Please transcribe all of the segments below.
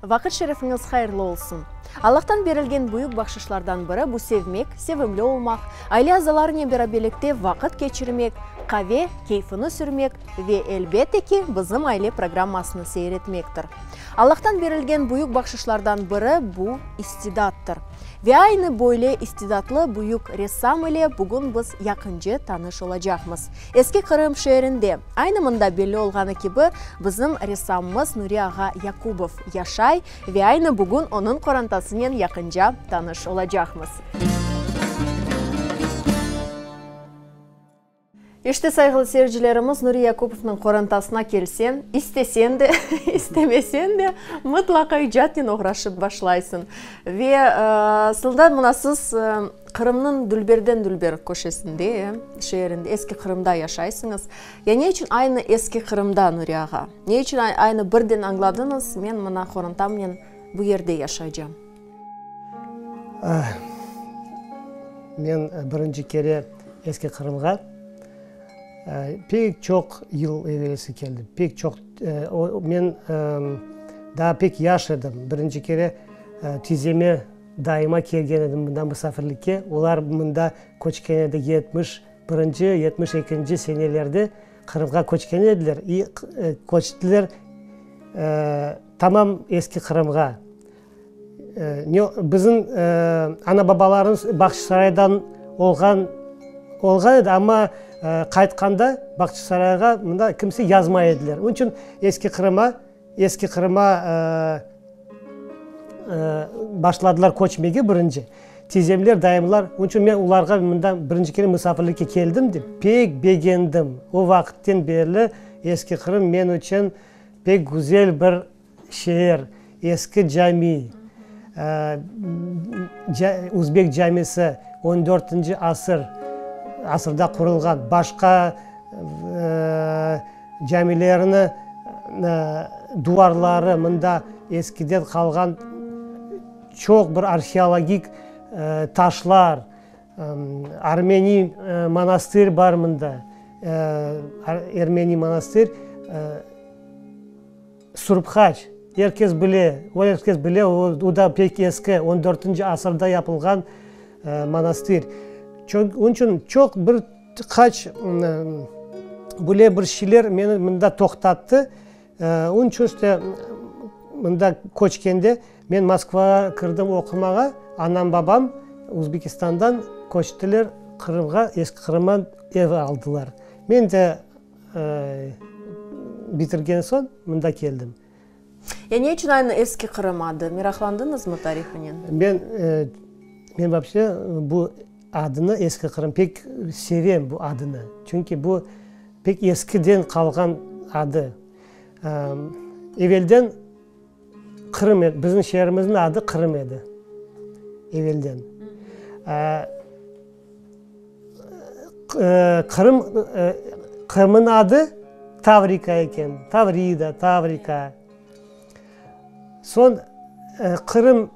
Vaqıt şerifiñiz hayırlı olsun! Allahtan berilgen büyük bahşışlardan biri bu sevmek, sevimli olmaq, aile azalarınen beraberlikte vaqıt keçirmek, qave keyfini sürmek ve, elbette ki, Bizim aile programmasını seyir etmektir. Allahtan berilgen büyük bahşışlardan biri bu istidattır. Ve aynı böyle istidatlı büyük ressam ile bugün biz yaqınca tanış olacaqmız. Eski Qırım şeerinde, aynı mında belli olğanı kibi, bizim ressamımız Nuri ağa Yakubov yaşay ve aynı bugün onıñ qorantasınen yaqınca tanış olacaqmız. İşte, sayğılı seyircilerimiz, Nuri Yakupovnıñ qorantasına kelseñ, isteseñ de, istemeseñ de, mıtlaqa icatnen oğraşıp başlaysıñ. Ve sılda mına siz Qırımnıñ dülberden dülber köşesinde, şeerinde, Eski Qırımda yaşaysıñız. Ya ne içün aynı Eski Qırımda, Nuri ağa? Ne içün aynı birden añladıñız, men mına qorantamnen bu yerde yaşaycam? Men birinci kere Eski Qırımğa pek çoq yıl evelsi keldim. Pek çoq, men daa pek yaş edim. Birinci kere tizeme, dayıma kelgen edim mında musafirlikke. Olar mında köçken edi 70 birinci, 72 senelerde Qırımğa köçken ediler. İ köçtiler tamam Eski Qırımğa. Bizim ana-babalarımız Bağçasaraydan olğan olğan edi, amma qaytqanda Bağçasarayğa mında kimse yazmay ediler. Onıñ içün Eski Qırıma, Eski Qırıma başladılar köçmege birinci. Tizemler, dayımlar, onıñ içün men olarğa mında birinci kere musafirlikke keldim de, pek begendim. O vaqıtten berli Eski Qırım men içün pek güzel bir Şeer, eski cami, Uzbek camisi, on dörtünci asır, asırda qurulğan, başqa camilerni duvarları, mında eskiden qalğan çoq bir arheologik taşlar, Armeniy monastır bar mında, Ermeniy monastır. Surphaç, er kes bile, o er kes bile, o da pek eski, on dörtünci asırda yapılğan monastır. Onıñ içün çoq bir qaç böyle bir şeyler meni mında toqtattı. Onıñ içün işte mında köçkende men Moskvağa kirdim oqumağa, anam-babam Uzbekistandan köçtiler Qırımğa, Eski Qırımğa ev aldılar. Men de Bitirgen soñ mında keldim. Ya ne içün aynı Eski Qırım adı? Meraqlandıñızmı tarihınen? Men, men vapşe bu adını, Eski Qırım, pek sevem bu adını. Çünki bu pek eskiden qalğan adı. Evelden Qırım edi, bizim şeerimizniñ adı Qırım edi evelden. Qırım, Qırımnıñ adı Tavrika eken, Tavrida, Tavrika. Soñ Qırım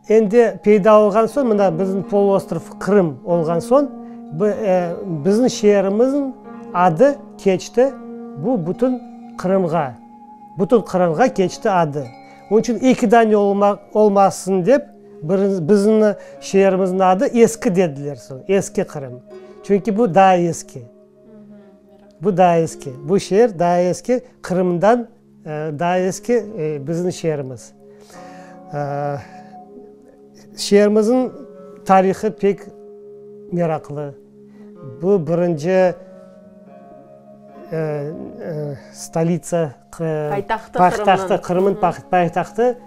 endi peyda olğan soñ, mına bizim poluostrov Qırım olğan soñ, bizim şeerimizniñ adı keçti bu bütün Qırımğa, bütün Qırımğa keçti adı. Onıñ içün eki dane olmasın dep, Bizim şeerimizniñ adı Eski dediler soñ, Eski Qırım. Çünki bu daa eski. Bu daa eski. Bu şeer daa eski, Qırımdan daa eski bizim şeerimiz. Şeerimizniñ tarihı pek meraqlı. Bu birinci stolitsa, paytahtı, Qırımnıñ paytahtı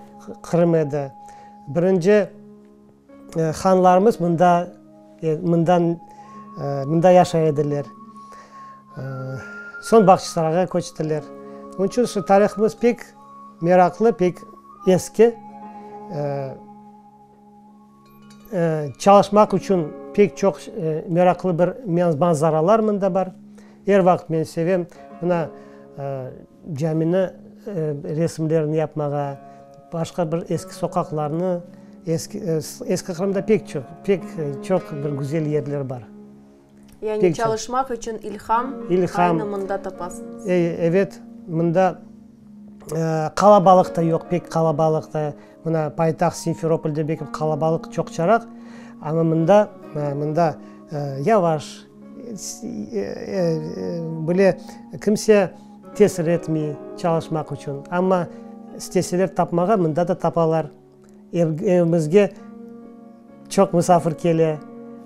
Qırım edi. Birinci hanlarımız mında, mından, mında yaşay ediler. Soñ Bağçasarayğa köçtiler. Onıñ içün şu tarihımız pek meraqlı, pek eski. Çalışmaq içün pek çoq meraqlı bir manzaralar mında bar. Er vaqıt men sevem, mına, camini resimlerini yapmağa, başqa bir eski soqaqlarnı, eski, Eski Qırımda pek çoq, pek çoq bir güzel yerler bar. Yani çalışmaq içün ilham, aynı mında tapasıñız. Evet, mında. Qalabalıq da yoq, pek qalabalıq da. Mına paytaht Simferopolde belki qalabalıq çoqçaraq, amma mında, mında yavaş, bile kimse tesir etmey çalışmaq içün. Amma isteseler tapmağa, mında da tapalar. Evimizge çoq musafir kele.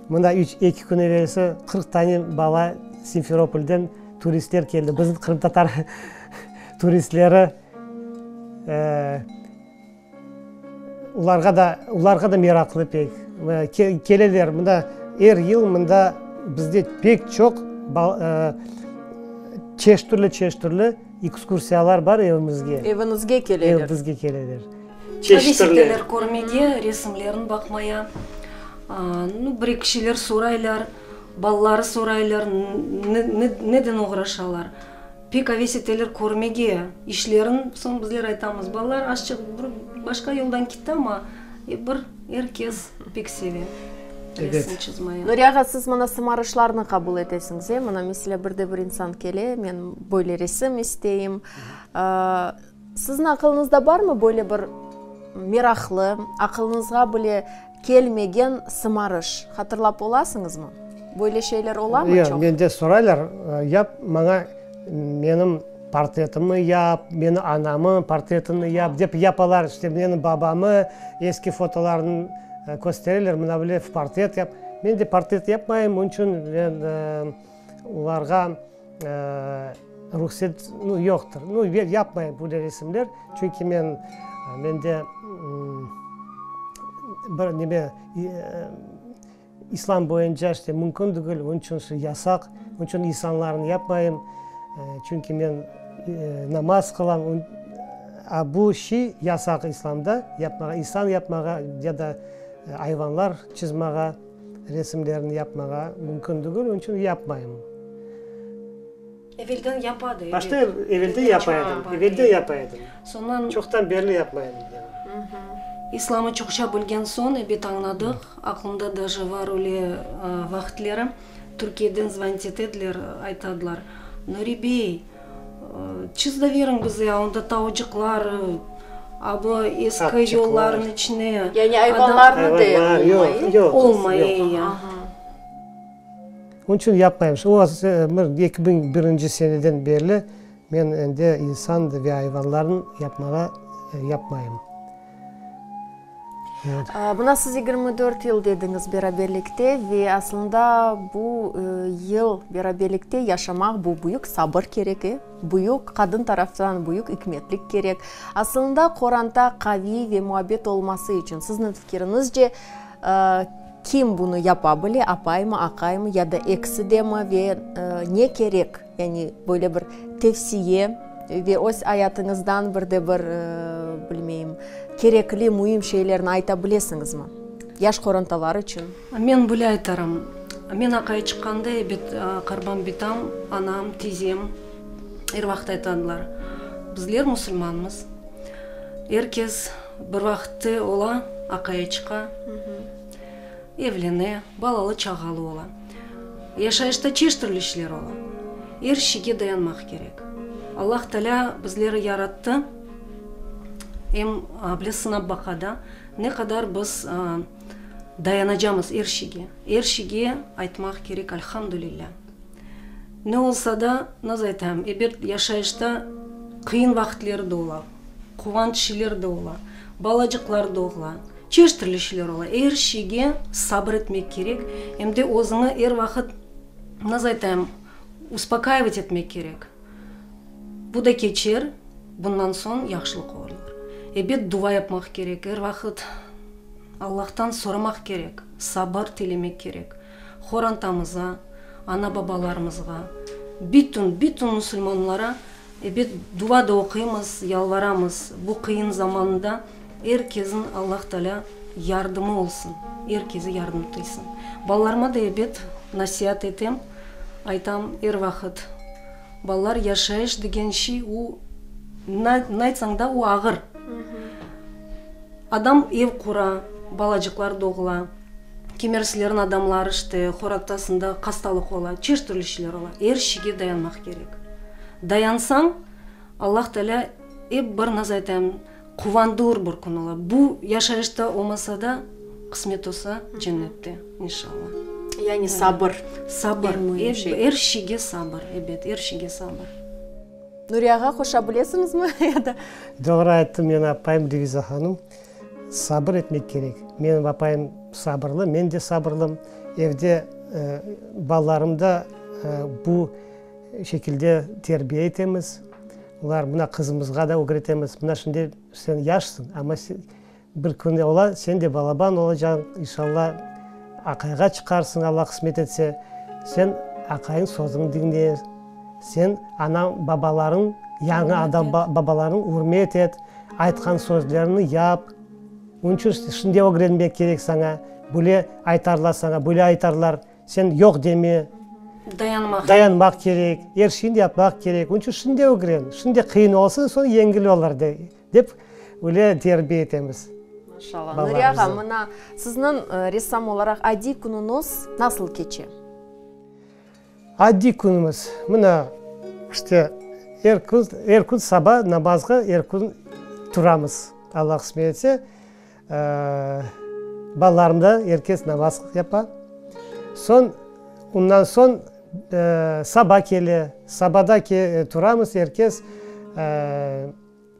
Mında üç, eki kün evelsi 40 tane bala Simferopolden turistler keldi. Bizim qırımtatar turistleri, olarğa da, olarğa da meraqlı pek. Keleler mında er yıl mında bizde pek çoq çeşit türlü, çeşit türlü ekskursiyalar bar evimizge. Eviñizge keleler. Evimizge keleler. Çeşit türlü. Körmege, resimlerini baqmaya. Nu, bir-eki şeyler soraylar, balaları soraylar, neden oğraşalar. Pek aves eteler körmege işlerin. Soñ bizler aytamız, balalar azçıq bir başqa yoldan ketti, amma bir er kes pek seve resim çizmaya. Nuriye ağa, siz mına sımarışlarnı qabul etesiñiz, e? Mına, meselâ, bir de bir insan kele, men böyle resim isteyim. Siziñ aqılıñızda barmı böyle bir meraqlı, aqılıñızğa bile kelmegen sımarış? Hatırlap olasıñızmı? Böyle şeyler olamı Yoq, çoq? mende soraylar, yap maña menim portretimi yap, meni anamı portretini yap, dep yapalar, işte meni babamı, eski fotolarını köstereler, mına böyle portret yap. Men de portret yapmayım, onıñ içün men olarğa Ruhset, nu, yoqtır. Nu, yapmayım böyle resimler, çünki men, mende bir neme, İslam boyunca işte mümkün degil, onıñ içün şu yasaq, onıñ içün insanlarnı yapmayım, çünki men namaz qılam, a bu şey yasaq İslamda yapmağa, insan yapmağa ya da ayvanlar çizmağa. Resimlerni yapmağa mümkün degil, onıñ içün yapmayım. Evelden yapadı, ebet. Başta evelde yapa edim, evelde yapa edim. Soñdan. Çoqtan berli yapmayım. İslamı çoqça bilgen soñ, ebet, añladıq. Aqlımda daje var öyle vaqıtleri, Türkiyeden zvonit etediler, aytadılar, Nuri bey, Çiz da veriñ bize, onda tavucıqlar, a bu eski yollarnıñ içine. Yani ayvanlarnı da olmay? Olmay, ya. Onıñ içün yapmayım. O bir 2001 seneden berli men endi insan ve ayvanlarnı yapmağa yapmayım. Mına siz 24 yıl dediñiz beraberlikte ve aslında bu yıl beraberlikte yaşamaq bu büyük sabır kerek, e? Büyük, qadın taraftan büyük ikmetlik kerek. Aslında qoranta qaviy ve muabbet olması içün, sizniñ fikiriñizce, kim bunı yapa bile, apaymı, aqaymı ya da ekisi demi ve ne kerek? Yani böyle bir tevsiye ve öz ayatıñızdan bir de bir, bilmeyim, kerekli, müim şeylerni ayta bilesiñizmi yaş qorantalar içün? Men böyle aytarım, men aqaya çıqqanda, ebet, qarbam bitam, anam, tizem er vaqıt aytadılar, bizler musulmanmız, er kes bir vaqıtte ola, aqaya çıqa, Evlene, balalı-çağalı ola. Yaşayışta çeşit türlü işler ola. Er şeyge dayanmaq kerek. Allah Teala bizleri yarattı, em bile sınap baqa da, ne qadar biz dayanacamız er şeyge. Er şeyge aytmaq kerek Alhamdulillâ. Ne olsa da, nasıl aytayım, ebet, yaşayışta qıyın vaqıtleri de ola, quvanç şeyler de ola, balacıqlar doğula. Çeşit türlü şeyler ola. Er şeyge sabır etmek kerek, em de özüñi er vaqıt, nasıl aytayım, uspokayivать etmek kerek. Bu da keçer, bundan soñ yahşılıq olur. Ebet, dua yapmaq kerek, er vaqıt Allahtan soramaq kerek, sabır tilemek kerek. Horantamıza, ana-babalarımızğa, bütün, bütün musulmanlara Ebet, dua da oquymız, yalvaramız, bu qıyın zamanda er kezniñ Allah Taalâ yardımı olsun, er keze yardım tıysın. Balalarıma da ebet nasiat etem, aytam er vaqıt, balalar, yaşayış degen şey u, ne aytsañ da, u ağır. Adam ev qura, balacıqlar doğula, kimersilerniñ adamları işte horatasında hastalıq ola, çeşit türlü şeyler ola. Er şeyge dayanmaq kerek. Dayansañ, Allah Teala. Ep bir naz aytayım, quvandır bir kün ola. Bu yaşayışta olmasa da, qısmet olsa, cennette, inşallah. Yani sabır. Sabır, er şeyge sabır, ebet, er şeyge sabır. Nuri ağa, qoşa bilesiñizmi ya da? Doğru ayttı menim apayım Leviza hanım. Sabır etmek kerek. Menim apayım sabırlı, men de sabırlım. Evde balalarım da bu şekilde terbiye etemiz. Olar, mına qızımızğa da ögretemiz, mına şimdi sen yaşsıñ, amma bir kün ola, sen de balaban olacaqñ, inşalla, aqayğa çıqarsıñ, Alla qısmet etse, sen aqayıñ sözüni diñle, sen anañ, babalarıñ, yañı adam babalarıñ ürmet et, aytqan sözlerini yap. Onıñ içün şimdi ögrenmek kerek saña, böyle aytarlar saña, böyle aytarlar. Sen yoq deme. Dayanmaq. Dayanmaq kerek, er şeyni yapmaq kerek. Onıñ içün şimdi ögren, şimdi qıyın olsun, soñ yengil olur, dep öyle terbiye etemiz. Maşallah. Nuri ağa, mına sizniñ ressam olaraq adiy künüñiz nasıl keçe? Adiy künümiz, mına, işte, er kün, er kün saba namazğa er kün turamız, Alla qısmet etse. Balalarım da er kes namaz yapa. Soñ, ondan soñ saba kele. Sabada turamız er kes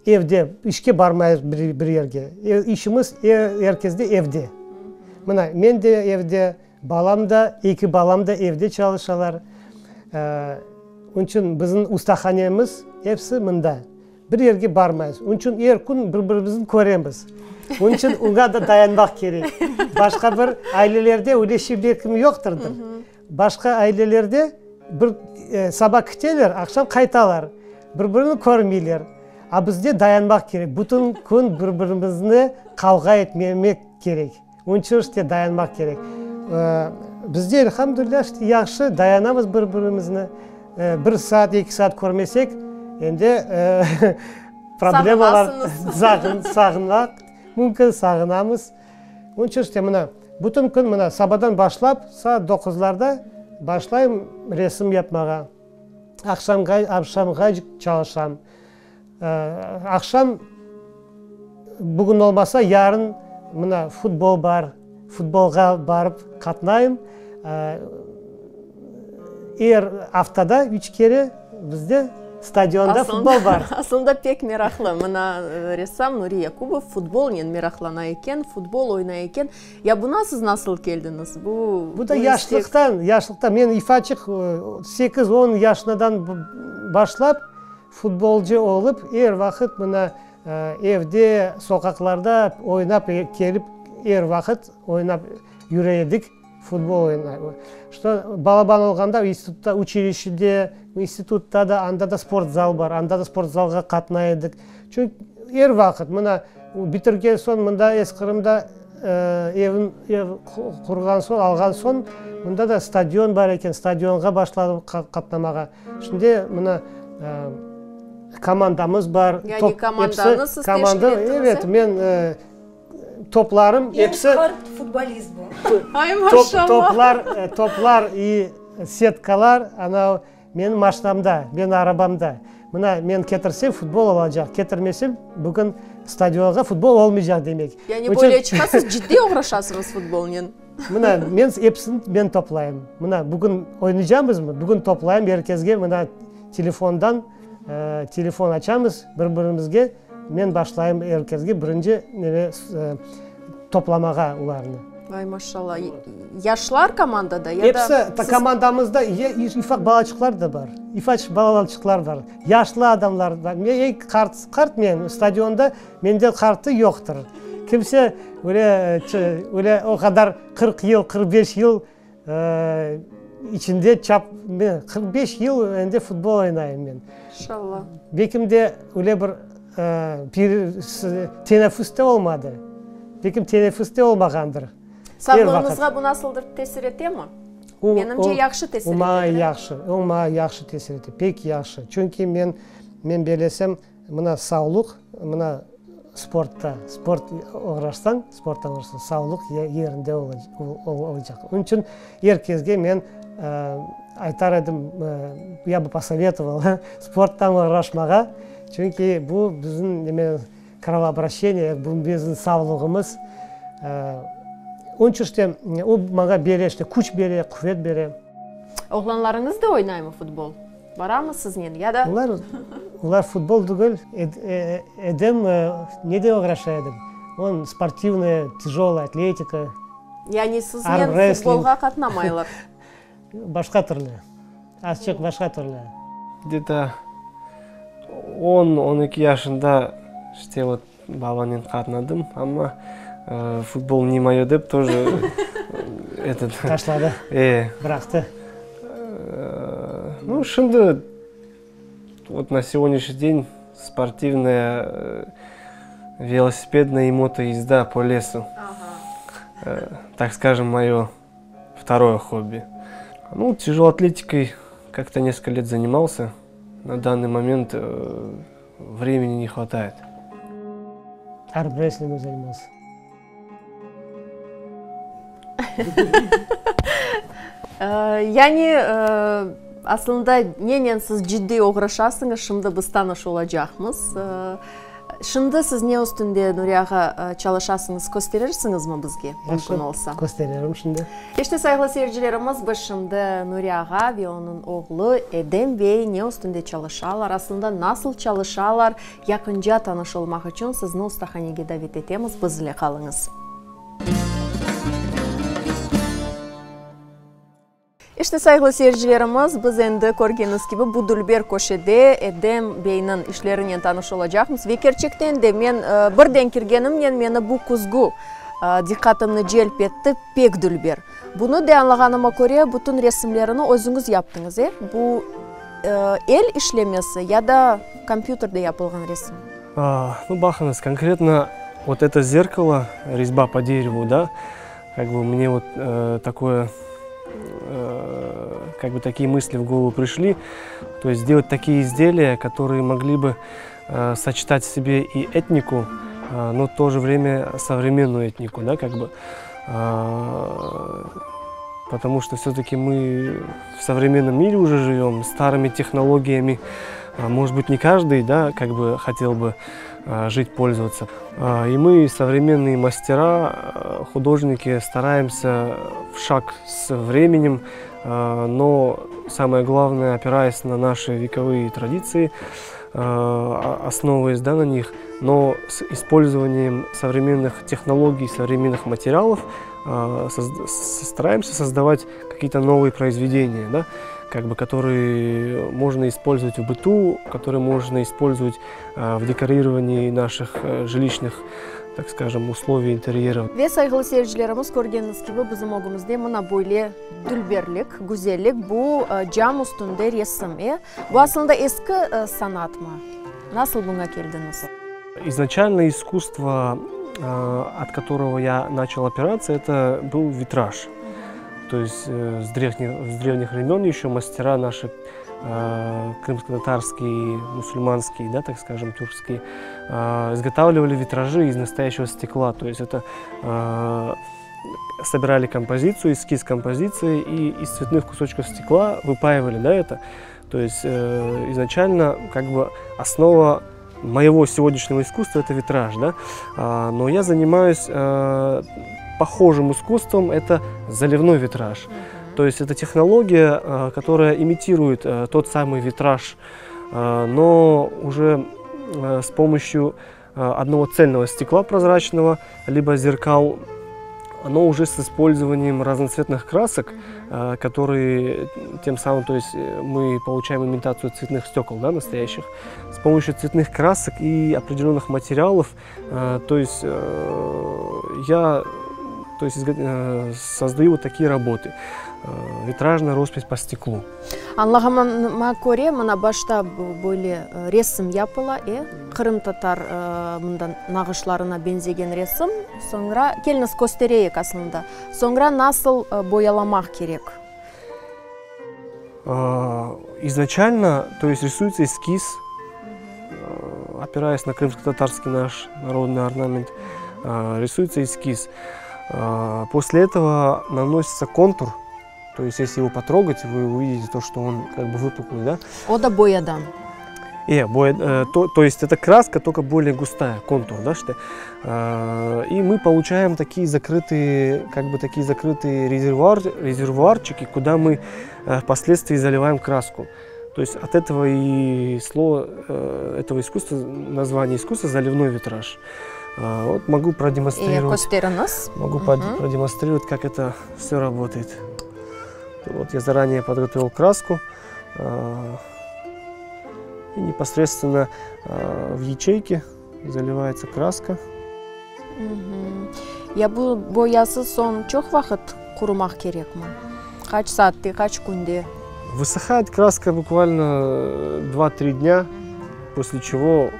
evde, işke barmaymız bir yerge. İşimiz er kesde evde. Mına, men de evde, balam da, eki balam da evde çalışalar. Onıñ içün bizim ustahanemiz episi mında. Bir yerge barmaymız. Onıñ içün er kün bir-birimizni köremiz. Onıñ içün oña da dayanmaq kerek. Başqa bir ailelerde öyle şey belkim yoqtırdır. Başqa ailelerde bir saba kiteler, aqşam qaytalar. Bir-birini körmeyler. A bizde dayanmaq kerek. Bütün kün bir-birimizni qavğa etmemek kerek. Onıñ içün işte dayanmaq kerek. Bizde, elhamdülilâ, işte yahşı dayanamız bir-birimizni. Bir saat, eki saat körmesek, endi problemalar, sağınmaq mümkün, sağınamız. Onıñ içün işte mına, bütün kün mına sabadan başlap, saat doquzlarda başlayım resim yapmağa. Aqşamğa, aqşamğace çalışam. Aqşam, bugün olmasa, yarın mına futbol bar, futbolğa barıp qatnayım. Er aftada üç kere bizde stadionda futbol bar. Aslında pek meraqlı. Mına ressam Nuri Yakubov futbolnen meraqlana eken, futbol oynay eken. Ya buna siz nasıl keldiñiz? Bu, Bu da yaşlıqtan, yaşlıqtan. Men ifaçıq sekiz, on yaşınadan başlap Futbolcı olıp, er vaqıt mına evde, soqaqlarda oynap kelip, er vaqıt oynap yüre edik, futbol oynay. Şto, balaban olğanda institutta, uçilişede, institutta da, anda da sportzal bar, anda da sportzalğa qatnay edik. Çünki er vaqıt, mına bitirgen soñ mında Eski-Qırımda evim, ev qurğan soñ, alğan soñ, mında da stadion bar eken, stadionğa başladım qatnamağa. Şimdi mına komandamız bar. Yani komandanı siz teşkil ettiniz, Evet, men toplarım episi. Eñ qart futbolist bu. Ay, maşallah. Toplar, toplar i setkalar, ana, menim maşinamda, menim arabamda. Mına men ketirsem, futbol olacaq, ketirmesem, bugün stadionğa futbol olmaycaq demek. Yani böyle çıqa, siz ciddiy oğraşasıñız futbolnen. Mına, men episini men toplayım. Mına, bugün oynaycamızmı? Bugün toplayım, er kesge mına telefondan telefon açamız bir-birimizge, men başlayım er kesge birinci neve toplamağa olarnı. Vay, maşallah. Yaşlar komandada ya da Episi, komandamızda ufaq balaçıqlar da bar. Ufaq balaçıqlar bar. Yaşlı adamlar bar. Men eñ qart, qart men, stadionda Menden qartı yoqtır. Kimse öyle, öyle o qadar 40 yıl, 45 yıl içinde çap, men 45 yıl endi futbol oynayım men. İnşallah. Belkim de öyle bir bir teneffüs de olmadı. Belkim teneffüs de olmağandır. Sağlığıñızğa bu nasıldır tesir etemi? Menimce, yahşı tesir ete. O maña yahşı, o maña yahşı tesir ete, pek yahşı. Çünki men, men belesem, Mına savluq, mına sportta, sport oğraşsañ, sporttan oğraşsañ, savluq yerinde olacaq. Onıñ içün er kesge men aytar edim, ya бы посоветовал, sporttan oğraşmağa. Çünki bu bizim neme krovoobraşçeniye, bu bizim savlığımız. Onıñ içün işte o maña bere işte küç bere, quvet bere. Oğlanlarıñız da oynaymı futbol? Baramı siznen ya da? Olar, olar futbol tügül, Edem neden oğraşa edi? On sportivnaya, tyajelaya atletika. Yani siznen futbolğa qatnamaylar? Başqa türlü, azçıq başqa türlü. Gde-to on, on eki yaşında işte vot babanen qatnadım, amma futbol ne moyo dep тоже этот. Taşladı. E. Bıraqtı. Ну, şimdi вот на сегодняшний день спортивная велосипедная и мотоезда по лесу. Так скажем, мое второе хобби. Ну, тяжелой атлетикой как-то несколько лет занимался. На данный момент времени не хватает. Армрестлингом занимался. Yani, aslında, nenen siz ciddiy oğraşasıñız, şimdi biz tanış olacaqmız. Şimdi siz ne üstünde, Nuri ağa, çalışasıñız, kösterirsiñizmi bizge, mümkün olsa? Yahşı, kösteririm şimdi. İşte, sayğılı seyircilerimiz, biz şimdi Nuri ağa ve onıñ oğlu Edem bey ne üstünde çalışalar, aslında nasıl çalışalar, yaqınca tanış olmaq içün sizni ustahanege davet etemiz, biz ile qalıñız. İşte, sayğılı seyircilerimiz, biz endi körgeniz kibi, bu dülber köşede Edem beyniñ işlerinen tanış olacaqmız. Ve kerçekten de, men birden kirgenimnen meni bu küzgü diqqatımnı celp etti, pek dülber. Bunı de añlağanıma köre, bütün resimlerini özüñiz yaptıñız, e? Bu el işlemesi ya da kompyuterde yapılğan resim? Nu, baqıñız, konkretno vot eto zerkalo, rezba po derevu, da, Kak бы мне вот такое, как бы такие мысли в голову пришли, то есть сделать такие изделия, которые могли бы сочетать в себе и этнику, но в то же время современную этнику, да, как бы. Потому что все-таки мы в современном мире уже живем, старыми технологиями, может быть, не каждый, да, как бы хотел бы жить, пользоваться. И мы, современные мастера, художники, стараемся в шаг с временем, но самое главное, опираясь на наши вековые традиции, основываясь да, на них, но с использованием современных технологий, современных материалов, стараемся создавать какие-то новые произведения, да, как бы, которые можно использовать в быту, которые можно использовать в декорировании наших жилищных, так скажем, условий интерьера. Ve sayğılı seyircilerimiz, körgeniñiz kibi, bizim ögümizde mına böyle dülberlik, güzellik, bu cam üstünde resim, e? Bu aslında eski sanatmı? Nasıl buña keldiñiz? Изначально искусство, от которого я начал опираться, это был витраж. То есть с древних, с древних времен еще мастера наши крымско-татарские, мусульманские, да, так скажем, тюркские, изготавливали витражи из настоящего стекла. То есть это собирали композицию, эскиз композиции и из цветных кусочков стекла выпаивали, да, это. То есть изначально как бы основа моего сегодняшнего искусства это витраж, да. Но я занимаюсь похожим искусством, это заливной витраж. То есть это технология, которая имитирует тот самый витраж, но уже с помощью одного цельного стекла прозрачного, либо зеркал, но уже с использованием разноцветных красок, которые тем самым, то есть мы получаем имитацию цветных стекол, да, настоящих, с помощью цветных красок и определенных материалов, то есть я то есть, создаю вот такие работы. Витражная роспись по стеклу. Añlağanıma köre, mına başta böyle resim yapıla, e, qırımtatar mında nağışlarına beñzegen resim, soñra, keliñiz köstereyik aslında, soñra nasıl boyalamaq kerek? Изначально, то есть рисуется эскиз, опираясь на крымско-татарский наш народный орнамент, рисуется эскиз. После этого наносится контур, то есть если его потрогать, вы увидите то, что он как бы выпуклый, да? O da boyadan. E, boya, э, то, то есть это краска, только более густая, контур, да, что? Э, и мы получаем такие закрытые, как бы такие закрытые резервуар, резервуарчики, куда мы э, впоследствии заливаем краску. То есть от этого и слово э, этого искусства, название искусства заливной витраж. Э, вот могу продемонстрировать. Могу угу. продемонстрировать, как это все работает. Вот я заранее подготовил краску. Э, и непосредственно в ячейке заливается краска. Ya bu boyasız soñ çoq vaqıt qurumaq kerekmi? Qaç saatte, qaç künde? Высыхает краска буквально 2-3 дня, после чего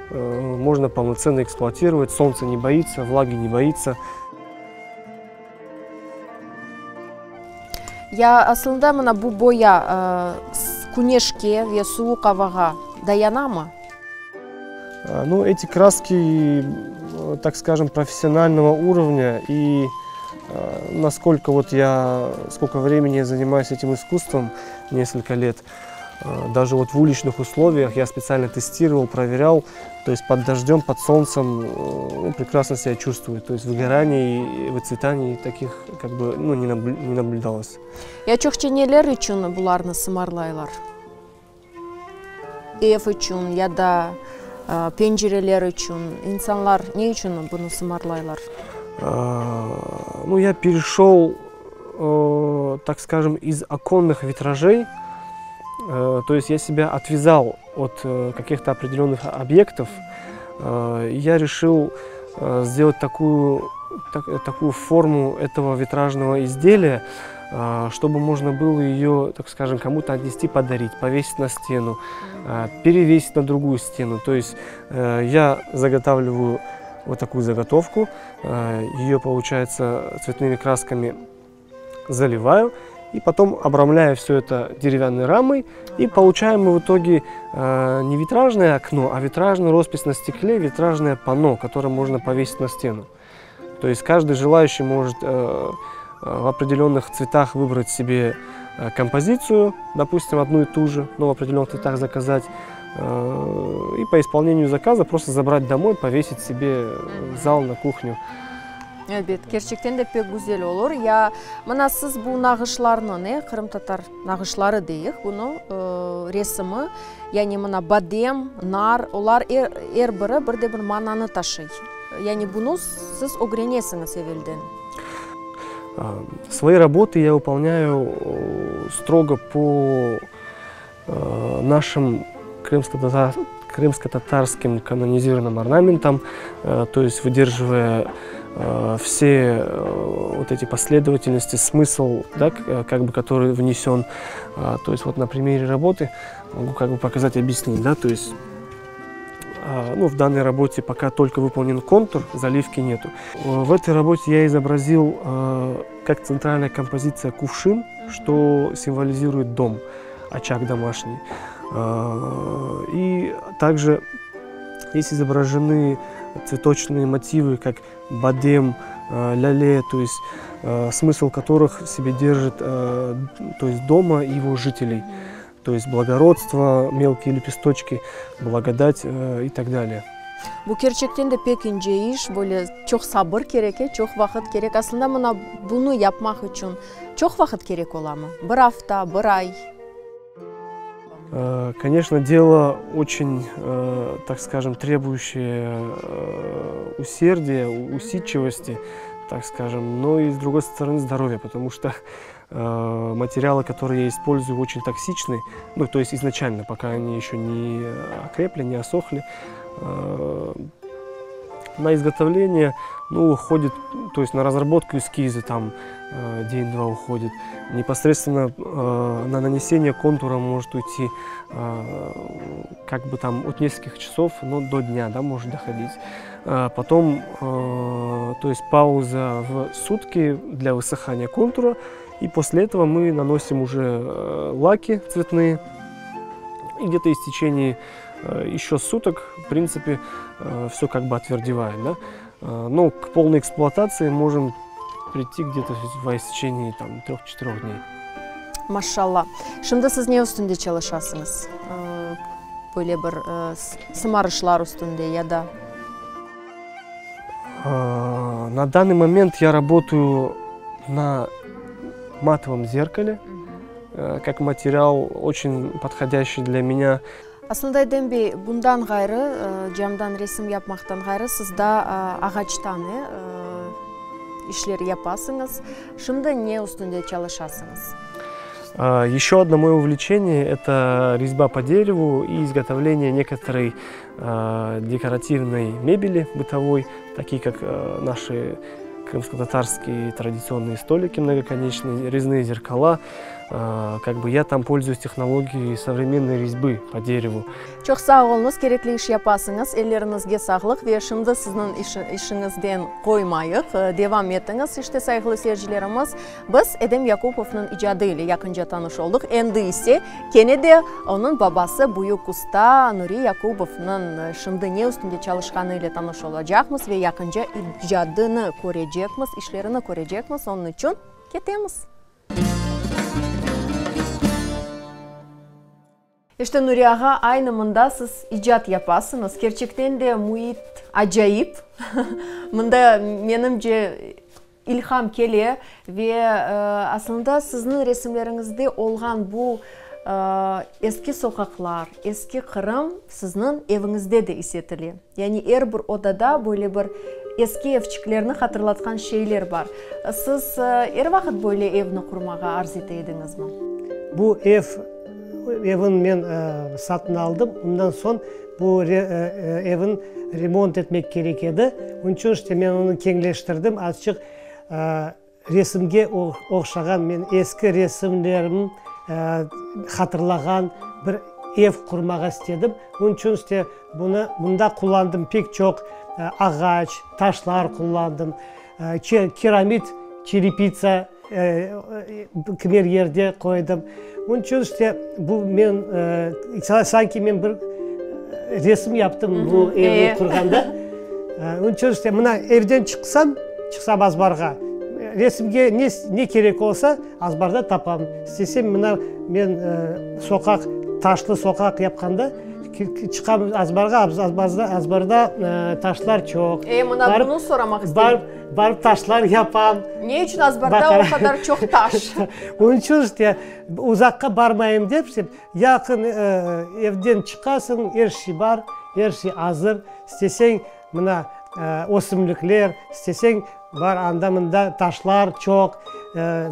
э, можно полноценно эксплуатировать. Солнце не боится, влаги не боится. Ya aslında mına bu boya küneşke ve suvuq avağa dayanamı? Ну, эти краски, так скажем, профессионального уровня. И насколько вот я, сколько времени я занимаюсь этим искусством, несколько лет, даже вот в уличных условиях я специально тестировал, проверял, то есть под дождем, под солнцем ну, прекрасно себя чувствую. То есть выгораний, выцветаний таких как бы ну, не, наблю, не наблюдалось. Ya çoqça neler içün bularnı sımarlaylar? Ev içün ya da pencereler içün? İnsanlar ne içün bunı sımarlaylar? Ну, я перешел, так скажем, из оконных витражей, то есть я себя отвязал от каких-то определенных объектов. Я решил сделать такую, так, такую форму этого витражного изделия, чтобы можно было ее, так скажем, кому-то отнести, подарить, повесить на стену, перевесить на другую стену. То есть я заготавливаю вот такую заготовку, ее, получается, цветными красками заливаю, и потом обрамляю все это деревянной рамой, и получаем мы в итоге э, не витражное окно, а витражную роспись на стекле, витражное панно, которое можно повесить на стену. То есть каждый желающий может э, в определенных цветах выбрать себе композицию, допустим, одну и ту же, но в определенных цветах заказать. И по исполнению заказа просто забрать домой, повесить себе в зал на кухню. Ebet, kerçekten de pek güzel olur. Ya mına siz bu nağışlarnı, ne, qırımtatar nağışları deyik bunı, resimi, yani mına badem, nar, olar er, er biri bir de bir mananı taşıy. Yani bunı siz ögrenesiñiz evelden. Свои работы я выполняю строго по нашим крымско-татарским канонизированным орнаментам, то есть выдерживая все вот эти последовательности, смысл, да, как бы, который внесен. То есть вот на примере работы могу как бы показать, объяснить, да, то есть ну, в данной работе пока только выполнен контур, заливки нету. В этой работе я изобразил как центральная композиция кувшин, что символизирует дом, очаг домашний. И также здесь изображены цветочные мотивы, как бадем, ляле, то есть смысл которых в себе держит то есть дома и его жителей. То есть благородство, мелкие лепесточки, благодать и так далее. Bu kerçekten de pek ince iş, böyle çoq sabır kerek, e, çoq vaqıt kerek. Aslında mına bunı yapmaq içün çoq vaqıt kerek olamı? Bir afta, bir ay? Конечно, дело очень, так скажем, требующее усердия, усидчивости, так скажем, но и, с другой стороны, здоровья, потому что материалы, которые я использую, очень токсичны, ну, то есть изначально, пока они еще не окрепли, не осохли. На изготовление, ну, уходит, то есть на разработку эскиза там день-два уходит. Непосредственно на нанесение контура может уйти как бы там от нескольких часов, но до дня, да, может доходить. Потом, то есть пауза в сутки для высыхания контура, и после этого мы наносим уже лаки цветные, и где-то истечении еще суток, в принципе, все как бы отвердевает, да? Но к полной эксплуатации можем прийти где-то в истечении там 3-4 дней. Maşalla. Şimdi siz ne üstünde çalışasıñız? Böyle bir sımarışlar üstünde ya da? На данный момент я работаю на матовом зеркале, как материал очень подходящий для меня. Aslında, Edem bey, bundan ğayrı, camdan resim yapmaqtan ğayrı, siz daa ağaçtan işler yapasıñız. Şimdi ne üstünde çalışasıñız? Еще одно мое увлечение – это резьба по дереву и изготовление некоторой декоративной мебели бытовой, такие как наши крымско-татарские традиционные столики многоконечные, резные зеркала. Как бы я там пользуюсь технологией современной резьбы по дереву. Çoq sağ oluñız, kerekli iş yapasıñız, elleriñizge sağlıq ve şimdi sizniñ işiñizden qoymayıq, devam etiñiz. İşte, sayğılı seyircilerimiz, Biz Edem Yakupovnıñ icadı ile yaqınca tanış oldıq, endi ise kene de onıñ babası, büyük usta Nuri Yakubovnıñ şimdi ne üstünde çalışqanı ile tanış olacaqmız ve yaqınca icadını körecekmiz, işlerini körecekmiz, onıñ içün ketemiz. İşte, Nuri ağa, aynı mında siz icat yapasıñız. Kerçekten de müit acayip. Mında, menimce, ilham kele ve aslında sizniñ resimleriñizde olğan bu eski soqaqlar, eski Qırım sizniñ eviñizde de is etile. Yani er bir odada böyle bir eski evçiklerni hatırlatqan şeyler bar. Siz er vaqıt böyle evni qurmağa arz ete ediñizmi? Bu ev, evin men satın aldım. Ondan soñ bu evin remont etmek kerek edi. Onıñ içün işte men onı keñleştirdim, azçıq Resimge oqşağan, men eski resimlerim hatırlağan bir ev qurmağa istedim. Onıñ içün işte bunı, bunda qullandım pek çoq ağaç, taşlar qullandım, keramit, çerepitsa kimer yerde qoydım. Onıñ içün işte bu men, sanki men bir resim yaptım bu evni qurğanda. Onıñ içün işte mına evden çıqsam, Çıqsam azbarğa, resimge ne ne kerek olsa, azbarda tapam. İstesem, mına, men soqaq, taşlı soqaq yapqanda, çıqam azbarğa, azbarda, azbarda taşlar çoq. E, mına bunı soramaq istedim. Barıp, barıp taşlar yapam. Ne içün azbarda o qadar çoq taş? Onıñ içün işte, uzaqqa barmayım dep, yaqın evden çıqasıñ, er şey bar, er şey azır. İsteseñ, Mına, ösümlikler, isteseñ, bar anda-mında taşlar çoq,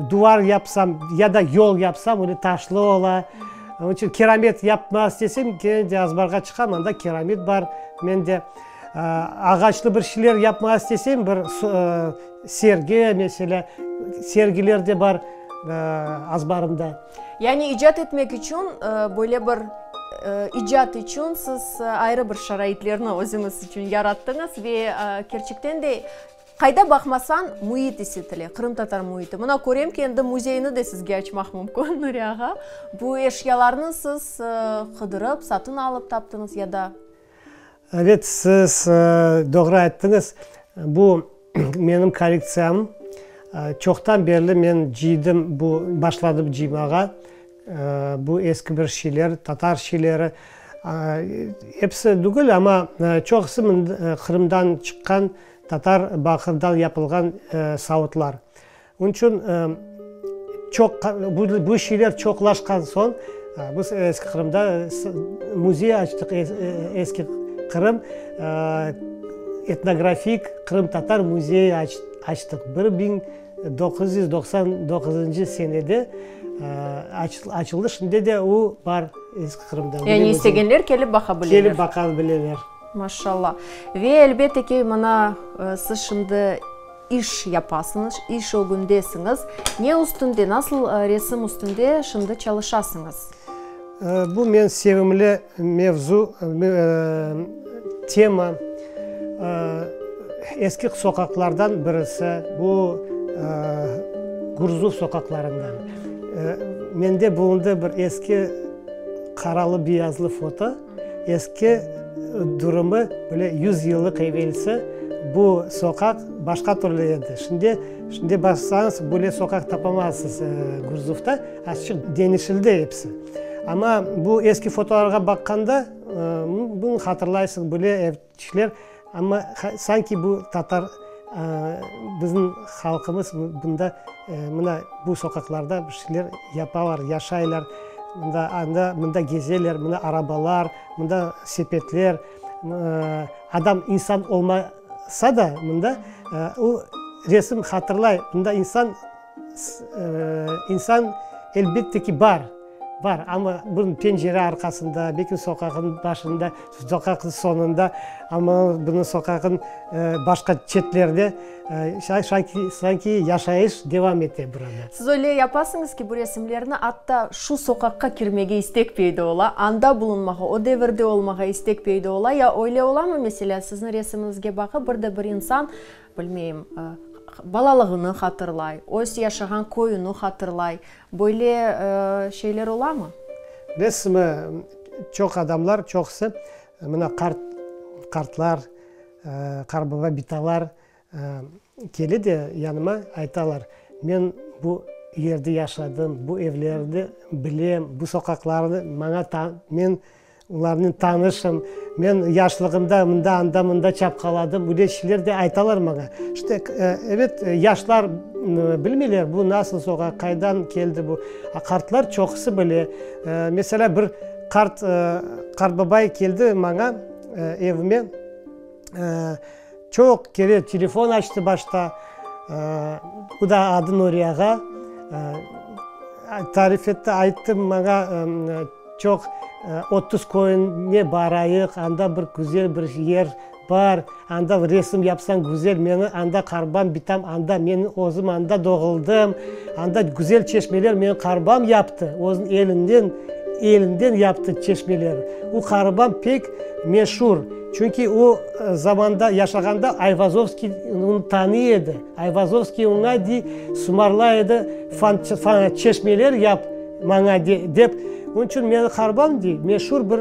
duvar yapsam ya da yol yapsam, öyle taşlı ola. Onıñ içün kiramet yapmağa istesem, kene de azbarğa çıqam, anda kiramet bar mende. Ağaçlı bir şeyler yapmağa istesem, bir sergi, meselâ, sergiler de bar azbarımda. Yani icat etmek içün böyle bir icat içün siz ayrı bir şaraitlerni özüñiz içün yarattıñız ve kerçekten de qayda baqmasañ müit is etile, qırımtatar müiti. Mına körem ki, endi müzeyni de sizge açmaq mümkün, Nuri ağa. Bu eşyalarnı siz qıdırıp, satın alıp taptıñız ya da? Evet, siz doğru ayttıñız. Bu menim kollektsiyam. Çoqtan berli men cıydım, bu, başladım cıymağa. Bu eski bir şeyler, tatar şeyleri. Episi degil, amma çoqusı Qırımdan çıqqan tatar baqırdan yapılğan savutlar. Onıñ içün çoq, bu şeyler çoqlaşqan soñ, biz Eski Qırımda müzey açtıq, Eski Qırım etnografik qırımtatar müzeyi açtıq. 1999 senede açıldı, şimdi de o bar Eski Qırımda. Yani istegenler kelip baqa bileler. Kelip baqa bileler. Maşallah. Ve elbette ki, mına siz şimdi İş yapasıñız, iş ögündesiñiz. Ne üstünde, nasıl resim üstünde şimdi çalışasıñız? Bu men sevimli mevzu, tema. Eski soqaqlardan birisi, bu Gurzuf soqaqlarından. Mende bulundı bir eski qaralı-beyazlı foto. Eski durumı, böyle yüz yıllıq evelsi bu soqaq başqa türlü edi. Şimdi, şimdi barsañız, böyle soqaq tapamazsız Gurzufta, azçıq deñişildi episi. Amma bu eski fotolarğa baqqanda. Bunı hatırlaysıñ bile evçikler, amma sanki bu tatar bizim halqımız bunda mına bu soqaqlarda bir şeyler yapalar, yaşaylar, mında anda mında gezeler, mına arabalar, mında sepetler, adam insan olmasa da mında o resim hatırlay, mında insan İnsan, elbette ki, bar, bar, amma bir pencere arqasında, belki soqaqnıñ başında, soqaqnıñ soñunda, amma bunıñ soqaqnıñ başqa çetlerde sanki yaşayış devam ete burada. Siz öyle yapasıñız ki, bu resimlerni atta şu soqaqqa kirmege istek peyda ola, anda bulunmağa, o devirde olmağa istek peyda ola. Ya öyle olamı, meselâ, siziñ resimiñizge baqıp, bir de bir insan, Bilmeyim, balalığını hatırlay, öz yaşağan köyüni hatırlay. Böyle şeyler olamı? Bilesizmi, çoq adamlar, çoqusı, mına qart, qartlar, qarbaba, bitalar kele de yanıma aytalar, men bu yerde yaşadım, bu evlerni bilem, bu soqaqlarnı maña men Olarnen tanışım. Men yaşlığımda mında, anda, mında çapqaladım. Öyle şeyler de aytalar maña. İşte, ebet, yaşlar bilmeyler, bu nasıl soqaq, qaydan keldi bu. A qartlar çoqusı bile. Meselâ, bir qart, qartbabay keldi maña evime, çoq kere telefon açtı başta. O da adı Nuri ağa. Tarif etti, ayttı maña. Çoq 30 köyüne barayıq, anda bir güzel bir yer bar, anda resim yapsañ güzel, meni anda qarbam bitam anda, men özüm anda doğuldım, anda güzel çeşmeler meni qarbam yaptı, özüniñ elinden, elinden yaptı çeşmeler. O qarbam pek meşur, çünki o zamanda yaşağanda Ayvazovskiy onı tanıy edi, Ayvazovskiy oña dey, sımarlay edi, çeşmeler yap, Maña de, dep, onıñ içün meni qarbam, dey, meşur bir,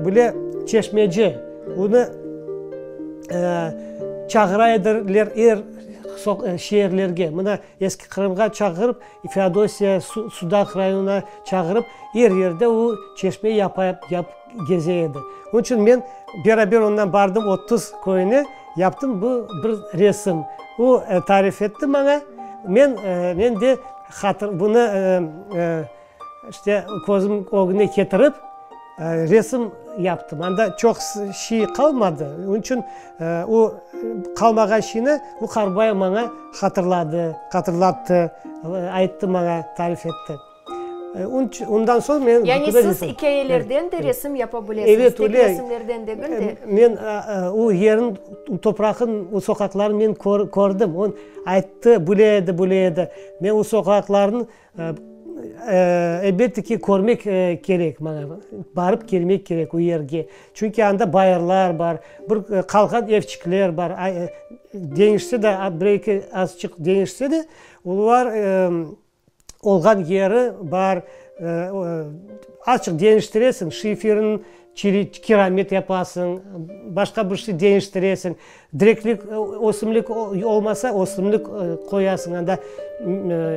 böyle çeşmeci, onı çağıra ediler er şeerlerge, mına Eski Qırımğa çağırıp, Feodosiya, Sudaq rayonına çağırıp, er yerde o çeşme yapa, yap, geze edi. Onıñ içün men beraber ondan bardım 30 köyüne, yaptım bu bir resim. O tarif etti maña, men, men de Hatır, bunı, işte, közüm ögüne ketirip, resim yaptım. Anda çoq şiy qalmadı. Onıñ içün o qalmağan şiyni o qarbay maña hatırladı, hatırlattı, ayttı maña, tarif etti. Ondan soñ men. Yani siz ikâyelerden de resim yapa bilesiñiz, Evet, tek öyle. resimlerden degil de. Men o yerin, topraqın, o soqaqlarnı men kördim. O ayttı, böyle edi, böyle edi. Men o soqaqlarnı, elbette ki, körmek kerek maña, barıp kelmek kerek o yerge. Çünki anda bayırlar bar, bir qalğan evçikler bar. Deñişse de, bir-eki azçıq deñişse de, olar olğan yeri bar, azçıq deñiştiresiñ, şiferin kiramit yapasıñ, başqa bir şey deñiştiresiñ, direklik, ösümlik olmasa, ösümlik qoyasıñ, anda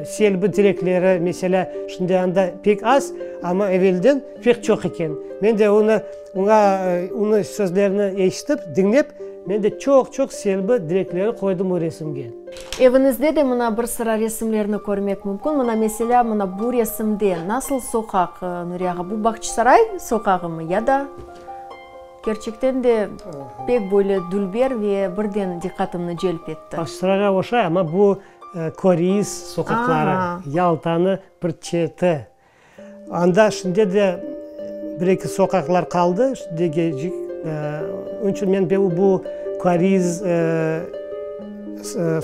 selbi direkleri, meselâ, şimdi anda pek az, amma evelden pek çoq eken. Men de onı, oña, onıñ sözlerini eşitip, diñlep, men de çoq-çoq selbi direkleri qoydım o resimge. Eviñizde de mına bir sıra resimlerni körmek mümkün. Mına, meselâ, mına bu resimde nasıl soqaq, Nuri ağa? Bu Bağçasaray soqağımı ya da? Kerçekten de pek böyle dülber ve birden diqqatımnı celp etti. Bağçasarayğa oşay, amma bu Köriz soqaqları, Yaltanı bir çeti. Anda şimdi de bir-eki soqaqlar qaldı, degecik. Onıñ içün men bu Köriz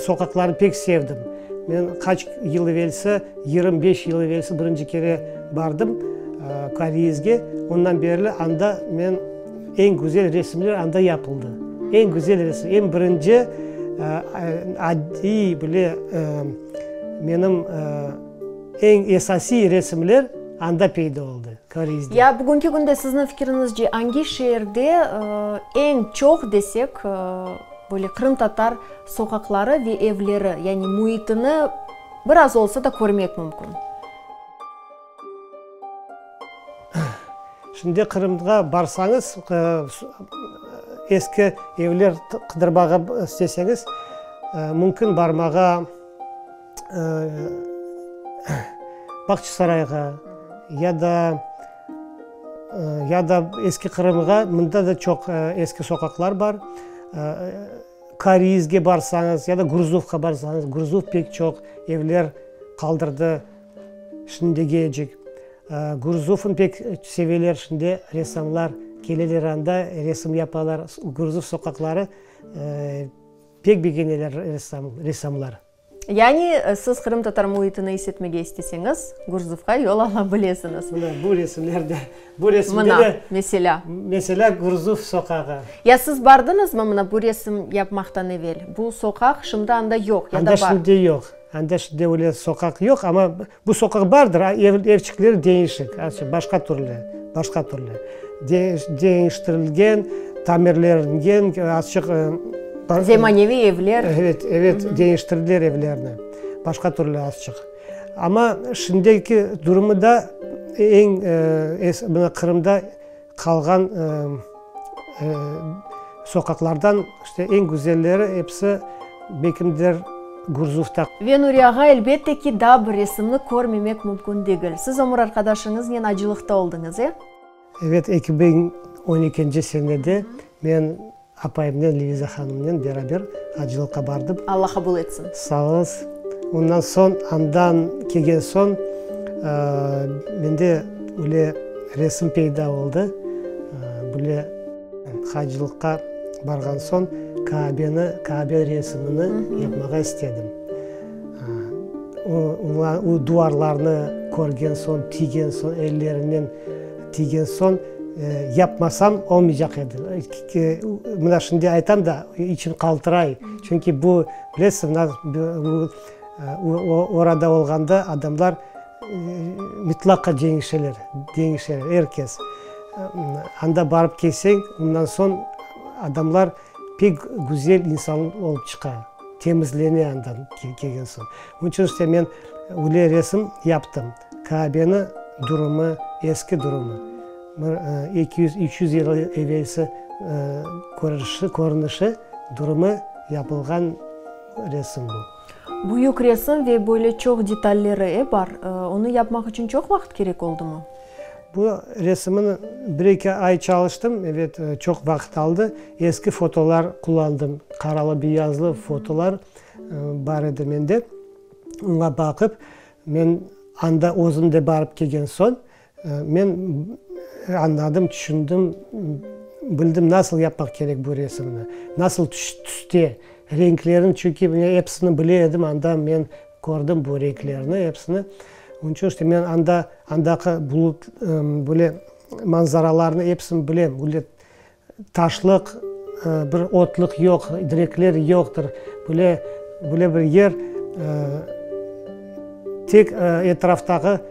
soqaqlarını pek sevdim. Men qaç yıl evelsi, 25 yıl evelsi birinci kere bardım Körizge. Ondan berli anda men eñ güzel resimler anda yapıldı. Eñ güzel resim, eñ birinci adiy bile menim Eñ esasiy resimler anda peyda oldı, Korizde. Ya bugünki künde sizniñ fikiriñizce angi şeerde eñ çoq desek, böyle qırımtatar soqaqları ve evleri, yani müitini biraz olsa da körmek mümkün? Şimdi Qırımğa barsañız, eski evler qıdırmağa isteseñiz, mümkün barmağa Bağçasarayğa ya da ya da Eski Qırımğa, mında da çoq eski soqaqlar bar. Koreizge barsañız ya da Gurzufqa barsañız, Gurzuf pek çoq evler qaldırdı şimdigecik. Gurzufnı pek seveler şimdi ressamlar, keleler anda resim yapalar. Gurzuf soqaqları pek begeneler ressamlar. Yani siz qırımtatar müitini is etmege isteseñiz, Gurzufqa yol ala bilesiñiz. Mına bu resimlerde, bu resimde de. Mına, meselâ. Meselâ, Gurzuf soqağı. Ya siz bardıñızmı mına bu resim yapmaqtan evel? Bu soqaq şimdi anda yoq ya da Anda bar? şimdi yoq. Anda şimdi öyle soqaq yoq, amma bu soqaq bardır, ev, evçikleri deñişik, azca başqa türlü, başqa türlü. Deñiştirilgen, tamirlengen, azçıq. Zemaneviy evler. Evet, evet, deñiştirdiler evlerni. Başqa türlü azçıq. Amma şimdiki durumı da eñ, mına Qırımda qalğan soqaqlardan işte eñ güzelleri episi Bekimdir Gurzufta. Ve Nuri ağa, elbette ki, daa bir resimni körmemek mümkün degil. Siz ömür arqadaşıñıznen acılıqta oldıñız, e? Evet, 2012 senede men apayımnen, Leviza hanımnen beraber acılıqqa bardım. Alla qabul etsin. Sağ oluñız. Ondan soñ, andan kelgen soñ, mende öyle resim peyda oldı, böyle hacılıqqa barğan soñ Kaabeni, Kaabe resimini yapmağa istedim. O duvarlarnı körgen soñ, tiygen soñ, ellerinen tiygen soñ, yapmasam olmaycaq edi. Mına şimdi aytam da, içim qaltıray. Çünki bu, bilesiz, mına orada olğanda adamlar mıtlaqa deñişeler, deñişeler, er kes. Anda barıp kelseñ, ondan soñ adamlar pek güzel insan olıp çıqa, temizlene andan kelgen soñ. Onıñ içün işte men öyle resim yaptım, Kaabeni durumı, eski durumı, bir 200, 300 yıl evelsi körünişi, durumı yapılğan resim bu. Büyük resim ve böyle çoq detalleri, e, bar. Onı yapmaq içün çoq vaqıt kerek oldımı? Bu resimini bir-eki ay çalıştım, evet, çoq vaqıt aldı. Eski fotolar qullandım, qaralı-beyazlı fotolar bar edi mende. Oña baqıp, men anda özüm de barıp kelgen soñ, men añladım, tüşündim, bildim nasıl yapmaq kerek bu resimni, nasıl tüste, renklerini, çünki men episini bile edim, anda men kördim bu renklerni episini. Onıñ içün işte men anda, andaki bulut, böyle manzaralarnı episini bilem, böyle taşlıq, bir otlıq yoq, direkler yoqtır, böyle, böyle bir yer, tek etraftaki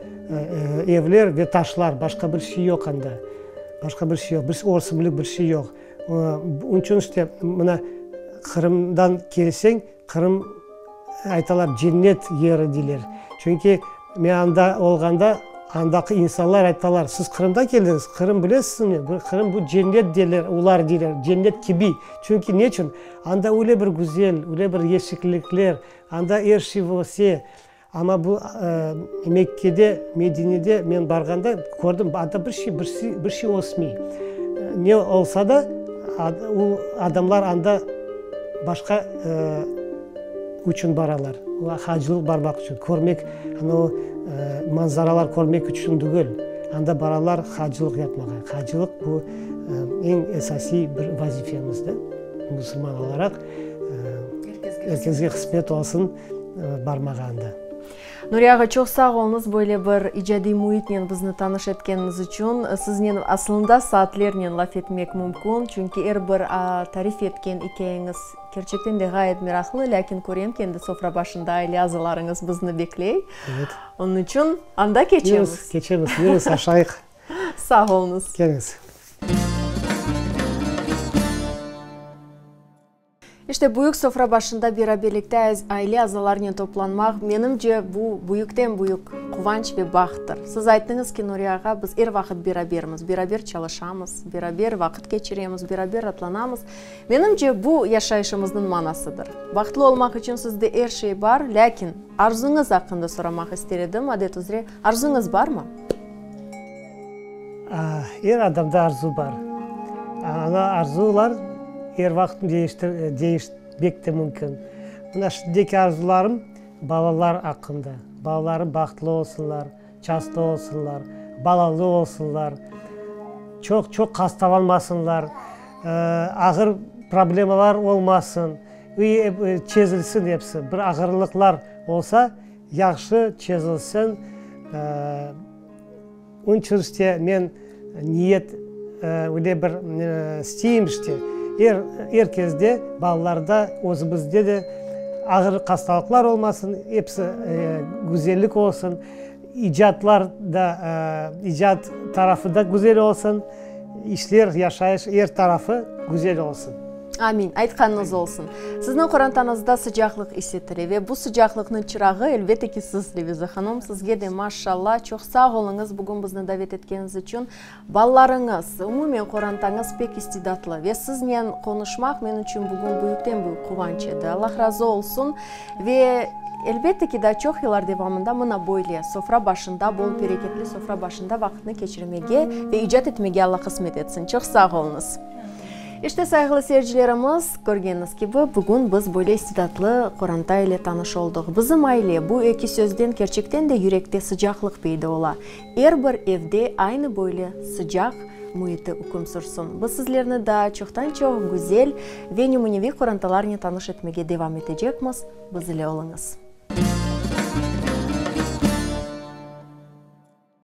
evler ve taşlar, başqa bir şey yoq anda, başqa bir şey yoq, bir ösümlik, bir şey yoq. Onıñ içün işte mına Qırımdan kelseñ, Qırım, aytalar, cennet yeri deyler. Çünki men anda olğanda, andaki insanlar aytalar, siz Qırımdan keldiñiz, Qırım bilesizmi, Qırım bu cennet deyler, olar deyler, cennet kibi. Çünki neçün? Anda öyle bir güzel, öyle bir yeşillikler, anda er şey öse. Amma bu Mekkede, Medinede men barğanda kördim, anda bir şey, bir şey ösmey. Ne olsa da, o adamlar anda başqa içün baralar, hacılıq barmaq içün, körmek, anavı manzaralar körmek içün degil. Anda baralar hacılıq yapmağa. Hacılıq bu eñ esasiy bir vazifemiz de, musulman olaraq. Er kesge qısmet olsun. Barmağa anda. Nuri ağa, çoq sağ oluñız böyle bir icadiy müitnen bizni tanış etkeniñiz içün. Siznen aslında saatlernen laf etmek mümkün, çünki er bir tarif etken ikâyeñiz kerçekten de ğayet meraqlı, lâkin körem ki, endi sofra başında aile azalarıñız bizni bekley. Evet. Onıñ içün anda keçemiz. Yürüñiz, keçemiz, yürüñiz, aşayıq. Sağ oluñız. Keliñiz. İşte, büyük sofra başında beraberlikte aile azalarınen toplanmaq, menimce, bu büyükten-büyük quvanç ve bahttır. Siz ayttıñız ki, Nuriye ağa, biz er vaqıt berabermiz, beraber çalışamız, beraber vaqıt keçiremiz, beraber ratlanamız. Menimce, bu yaşayışımıznıñ manasıdır. Bahtlı olmaq içün sizde er şey bar, lâkin arzuñız aqqında soramaq ister edim, adet üzre, arzuñız barmı? Er adamda arzu bar. Ana arzular er vaqıt deñişmek de mümkün. Mına şimdiki arzularım balalar aqqında. Balalarım bahtlı olsunlar, çastlı olsunlar, balalı olsunlar, çoq çoq hastalanmasınlar, ağır problemalar olmasın, çezilsin episi. Bir ağırlıqlar olsa, yahşı çezilsin. Onıñ içün işte men niyet öyle bir isteyim işte, er, er kezde balalarda, özümizde de ağır hastalıqlar olmasın, episi güzellik olsun, icatlar da, icat tarafı da güzel olsun, işler, yaşayış, er tarafı güzel olsun. Amin. Aytqanıñız olsun. Sizniñ qorantañızda sıcaqlıq is etile ve bu sıcaqlıqnıñ çırağı, elbette ki, siz, Leviza hanım. Sizge de maşşalla, çoq sağ oluñız bugün bizni davet etkeniñiz içün. Balalarıñız, umumen qorantañız pek istidatlı ve siznen qonuşmaq men içün bugün büyükten-büyük quvanç edi. Allah razı olsun ve, elbette ki, daa çoq yıllar devamında mına böyle sofra başında, bol bereketli sofra başında vaqıtnı keçirmege ve icat etmege Allah qısmet etsin. Çoq sağ oluñız. İşte, sayğılı seyircilerimiz, körgeniñiz kibi, bugün biz böyle istidatlı qoranta ile tanış oldıq. Bizim aile, bu eki sözden kerçekten de yürekte sıcaqlıq peyda ola. Er bir evde aynı böyle sıcaq müiti üküm sürsün. Biz sizlerni daa çoqtan-çoq güzel ve nümüneviy qorantalarnen tanış etmege devam etecekmiz. Biz ile oluñız.